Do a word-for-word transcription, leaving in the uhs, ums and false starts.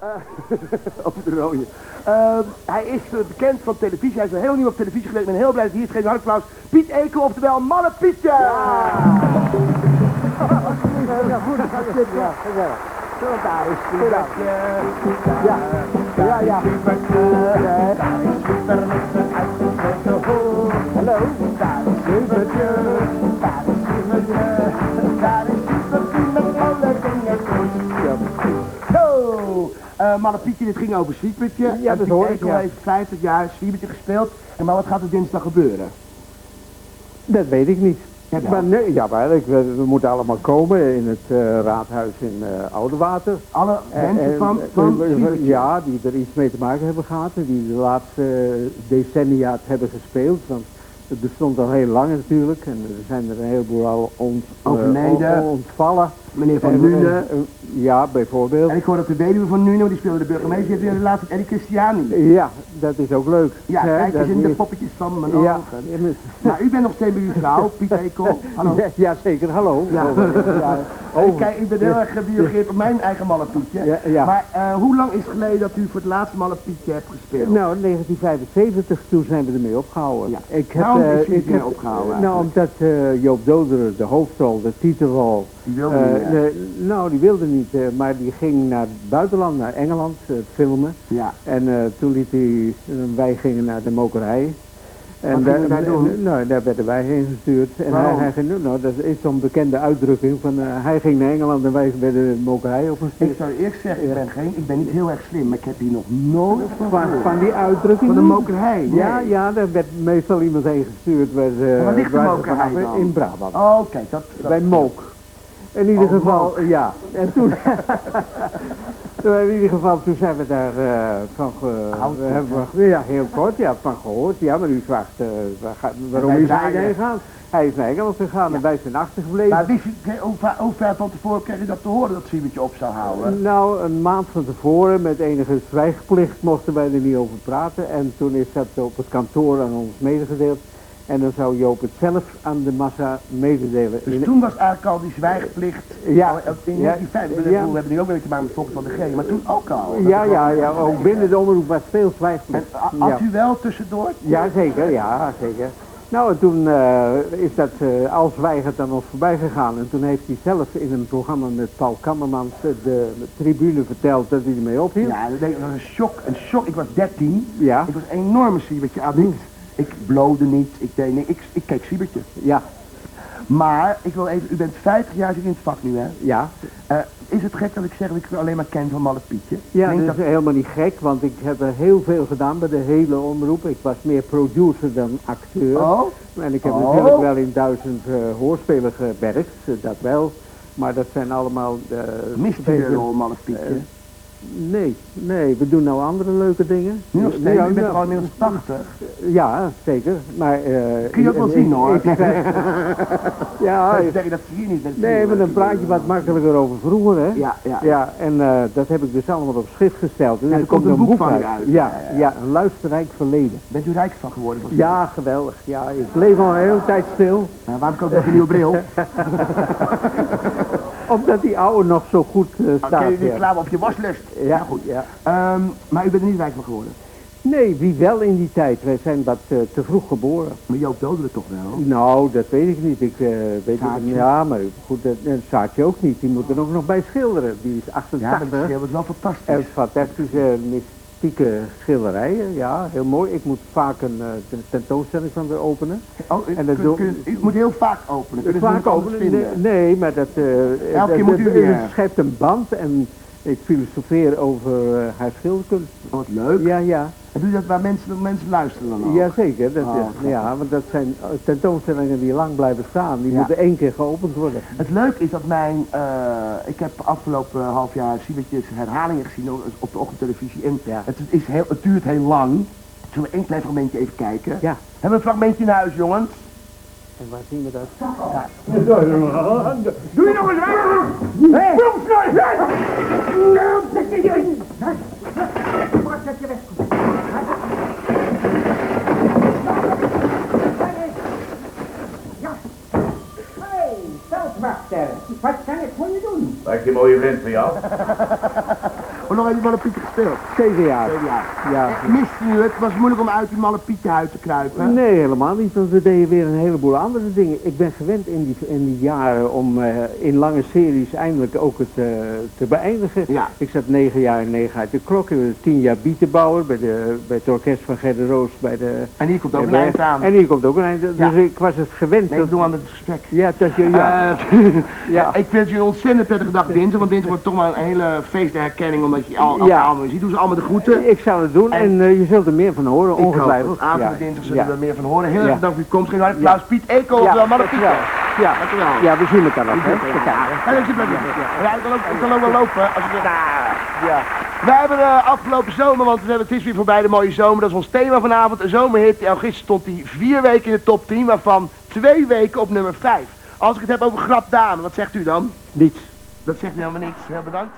Eh, over de rode. Eh, hij is eh, bekend van televisie. Hij is al heel nieuw op televisie geweest. Ik ben heel blij dat hij hier is. Geef een hard applaus. Piet Ekel, oftewel Malle Pietje. Ja. Ja, goed. Ja, gezellig. Zo, daar is hij. Ja, ja, ja. Ja. Hallo. Daar is Siebertje. Daar is Siebertje. Daar is Siebertje met alle dingen goed. Ja. Zo, eh Malle Pietje, dit ging over Siebertje. Ja, en dat Piet hoor ik, Ekel ja. Heeft vijftig jaar Siebertje gespeeld. En maar wat gaat er dinsdag gebeuren? Dat weet ik niet. Jawel. Maar nee, jawel, ik, we, we moeten allemaal komen in het eh, raadhuis in eh Oudewater. Alle En- mensen en- van, van en- Siebertje? Ja, die er iets mee te maken hebben gehad en die de laatste decennia het hebben gespeeld. Want het bestond al heel lang natuurlijk en er zijn er een heleboel al ont, eh, Overleden. On- ontvallen. Meneer Van En, Nuenen. eh, eh, ja, bijvoorbeeld. En ik hoor dat de weduwe van Nuenen, die speelde de burgemeester, die heeft weer de laatste Eddie Christiani. Ja, dat is ook leuk. Ja, hè, kijk eens dat in de is- poppetjes van mijn Ja, ogen. in de- Maar u bent nog steeds bij uw vrouw, Piet Ekel. Hallo. Ja, ja, zeker, hallo. Ja. Hallo. Ja. Oh. Kijk, ik ben heel erg gebiologeerd op mijn eigen Malle Pietje. Ja, ja. Maar eh, hoe lang is het geleden dat u voor het laatst Malle Pietje hebt gespeeld? Nou, negentien vijfenzeventig, toen zijn we ermee opgehouden. Ja. Ik heb, Waarom eh, is u ik ermee heb, opgehouden Nou, eigenlijk? Omdat eh, Joop Doderer, de hoofdrol, de titelrol, Die wilde eh, niet meer. Nee, nou, die wilde niet, eh, maar die ging naar het buitenland, naar Engeland, eh, filmen. Ja. En eh, toen liet hij, eh, wij gingen naar de mokerij. En Wat gingen daar, daar doen? Nou, daar werden wij heen gestuurd. En Waarom? Hij, hij ging, nou, dat is zo'n bekende uitdrukking van, eh, hij ging naar Engeland en wij werden de mokerij opgestuurd. Ik zou eerlijk zeggen, ik Ja. ben geen, ik ben niet heel erg slim, maar ik heb hier nog nooit van Van, gehoord. Van die uitdrukking? Van de mokerij, nee. Ja, ja, daar werd meestal iemand heen gestuurd. Waar, eh, Maar waar ligt de waar ze mokerij vanaf dan? In Brabant. Oh, kijk, dat, dat Bij Mook. In ieder Oh, geval, Mook. Ja. En toen, toen hebben we in ieder geval, toen zijn we daar eh, van ge, Hout, we hebben hè? we- ja, heel kort, ja, van gehoord. Ja, maar u vraagt, eh, waar ga- waarom wij is hij draaien. Heen gegaan? Hij is naar Engeland gegaan Ja. En wij zijn achtergebleven. Maar wist u, hoe, va- hoe ver van tevoren kreeg u dat te horen dat Siebertje op zou houden? Nou, een maand van tevoren, met enige zwijgplicht, mochten wij er niet over praten. En toen is dat op het kantoor aan ons medegedeeld. En dan zou Joop het zelf aan de massa mededelen. Dus In- toen was eigenlijk al die zwijgplicht. Ja. Al, in Ja. negentien vijfenvijftig, Ja. We hebben nu ook weer te maken met Fokkert van de G, maar toen ook al. Dat Ja, er ja, gewoon ja, ook binnen de omroep was veel zwijgplicht. En a- had Ja. u wel tussendoor? Ja, zeker, ja, zeker. Nou, en toen eh, is dat eh, al zwijgend aan ons voorbij gegaan. En toen heeft hij zelf in een programma met Paul Kammermans eh, de tribune verteld dat hij ermee ophield. Ja, dat, denk ik, dat was een shock, een shock. Ik was dertien. Ja. Ik was een enorme Siebertje-addict. Ik blode niet, ik deed niks, ik, ik keek Siebertje. Ja. Maar ik wil even, u bent vijftig jaar zit u in het vak nu, hè? Ja. Eh, is het gek dat ik zeg dat ik u alleen maar ken van Malle Pietje? Ja, Klinkt dat is dat helemaal niet gek, want ik heb er heel veel gedaan bij de hele omroep. Ik was meer producer dan acteur. Oh? En ik heb Oh? natuurlijk wel in duizend eh, hoorspelen gewerkt, eh, dat wel. Maar dat zijn allemaal eh, Mist u de beetje- rol, Malle Pietje? Eh, Nee, nee, we doen nou andere leuke dingen. Nu nog steeds? Ja, U bent nou, al inmiddels tachtig. Ja, zeker. Maar eh, Kun je ook wel ik- zien, hoor. ik- ja, Zeg je dat zie je niet met Nee, maar dan praat je wat makkelijker over vroeger, hè? Ja, ja, ja. Ja, en eh, dat heb ik dus allemaal op schrift gesteld. En Ja, er er komt komt een een boek boek van uit. u uit. Ja, Ja, ja, ja. Ja, een luisterrijk verleden. Bent u rijk van geworden? Van Ja, geweldig. Ja, ik leef al een hele tijd stil. Maar waarom koopt u een nieuwe bril? Omdat die oude nog zo goed eh, Oké, staat. Die Ja. Reclame op je waslust. Ja, Heel goed. Ja. Ehm, maar u bent er niet rijk van geworden? Nee, wie wel in die tijd. Wij zijn wat eh, te vroeg geboren. Maar Joop Doderer toch wel? Nou, dat weet ik niet. Ik eh, weet Saartje? Niet. Ja, maar goed, dat, en Saartje ook niet. Die moet er ook nog bij schilderen. Die is Ja, maar die achtentachtig. Schildert wel fantastisch. En fantastische, mystieke schilderijen. Ja, heel mooi. Ik moet vaak een eh, ten- tentoonstelling van weer openen. Oh, u, En dat kun- doe- kun- u moet heel vaak openen. Kunnen ze Vaak niet anders openen? Nee, vinden? Nee, maar dat, eh, Elke dat, keer moet u dat- weer. U schept een band en ik filosofeer over eh, haar schilderkunst. Oh, wat leuk. Ja, ja. En doet u dat waar mensen, mensen luisteren dan ook? Jazeker, dat, Oh, is- grappig. Ja, want dat zijn eh, tentoonstellingen die lang blijven staan. Die Ja. Moeten één keer geopend worden. Het leuke is dat mijn, eh, ik heb afgelopen half jaar Siebertjes herhalingen gezien op, op de ochtendtelevisie. En Ja. het, is heel, het duurt heel lang. Zullen we één klein fragmentje even kijken? Ja. Hebben we een fragmentje in huis, jongens? En waar zien we dat? Doe je nog eens weg! Hé! Kom, snel! Wat zet je weg? Ja. Hey, veldwachter, wat kan ik voor je doen? Wat is die mooie vent van jou? Hoe lang heb je Malle Pietje gespeeld? Zeven jaar. Zeven jaar. Ja. Eh, miste jullie het? Het was moeilijk om uit die Malle Pietje-huid te kruipen, hè? Nee, helemaal niet, want we deden weer een heleboel andere dingen. Ik ben gewend in die, in die jaren om eh, in lange series eindelijk ook het eh, te beëindigen. Ja. Ik zat negen jaar in Negen uit de Klok, ik was tien jaar bietenbouwer bij, de, bij het orkest van Gerda Roos, bij de... En hier komt ook een eind aan. En hier komt ook een eind. Dus Ja. Ik was het gewend. Nee, ik Dat, bedoel aan het gesprek. Ja, dat je... Ja. Eh, ja, ik wens je een ontzettend prettige dag dinsdag, want dinsdag wordt toch maar een hele feesterherkenning, omdat je al, al Ja. allemaal ziet. Doe ze allemaal de groeten. Ik zal het doen En en eh, je zult er meer van horen, Ik hoop ongetwijfeld. het. Avond Ja. en dinsdag zullen Ja. we er meer van horen. Heel erg Ja. bedankt voor je komst. Geen harde Ja. applaus. Piet Eekhof, Ja, wel, Malle dankjewel. Pietje. Ja. Dankjewel. Ja, we zien elkaar nog, hè? Ja, We kijken. ja, dat is het. Ja, ik kan ook, ik kan ook wel lopen als ik... Ah. Ja. We hebben eh, afgelopen zomer, want we hebben, het is weer voorbij de mooie zomer, dat is ons thema vanavond. Een zomerhit. In augustus stond hij vier weken in de top tien, waarvan twee weken op nummer vijf. Als ik het heb over Grap Daan, wat zegt u dan? Niets. Dat zegt u helemaal niks. Heel bedankt.